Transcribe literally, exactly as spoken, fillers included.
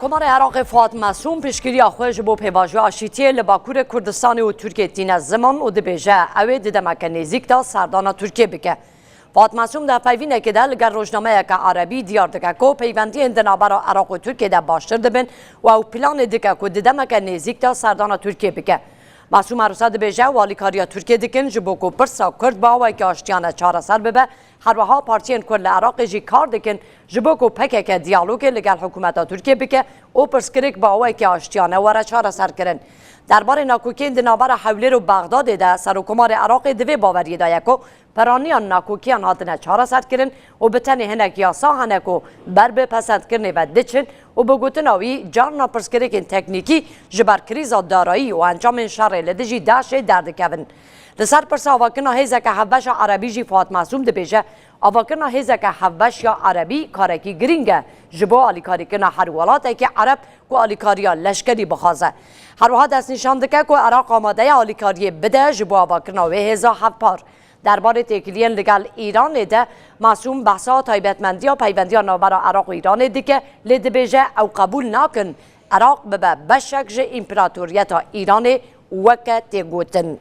Komarê Iraqê Fuat Mesûm piştgiriya xwe ji bo pêvajoya aşîtiyê li Bakurê Kurdistanê û Tirkiyê tîne ziman û dibêje, ew ê di demeke nêzîk de serdana Tirkiyê bike. Fuat Mesûm di hevpeyvînekê de li gel rojnameyeke erebî diyar dike ku peywendiyên di navbera Iraq û Tirkiyê de baştir dibin û ew planê dike ku di demeke nêzîk de serdana Tirkiyê bike. Mesûm her wisa dibêje, ew alîkariya Tirkiyê dikin ji bo ku pirsa Kurd bi awayekî aştiyane çareser bibe, her wiha partiyên Kurd li Iraqê jî kar dikin ji bo ku P K K diyalogê li gel hikûmeta Tirkiyê bike û pirsgirêk bi awayekî aştiyane were çareserkirin. Derbarê nakokiyên di navbera Hewlêr û Bexdadê de Serokkomarê Iraqê di vê baweriyê de ye ku piraniya nakokiyan hatine çareserkirin û bi tenê hinek yasa hene ku ber bi pesendkirinê ve diçin û bi gotina wî carna pirsgirêkên teknîkî ji ber krîza darayî û encamên şerê li dijî DAIŞê derdikevin. Li ser pirsa avakirina hêzeke hevbeş a erebî jî Fuat Mesûm dibêje, avakirina hêzeke hevbeş ya erebî karekî girîng e ji bo alîkarîkirina her welatekî ereb ku alîkariya leşkerî bixwaze. Her wiha destnîşan dike ku Iraq amade ye alîkariyê bide ji bo avakirina wê hêza hevpar. Derbarê têkiliyên li gel Îranê de Mesûm behsa taybetmendiya peyvendiya navbera Iraq û Îranê dike, lê dibêje ew qebûl nakin Iraq bibe beşek ji împeratoriyeta Îranê weke tê gotin.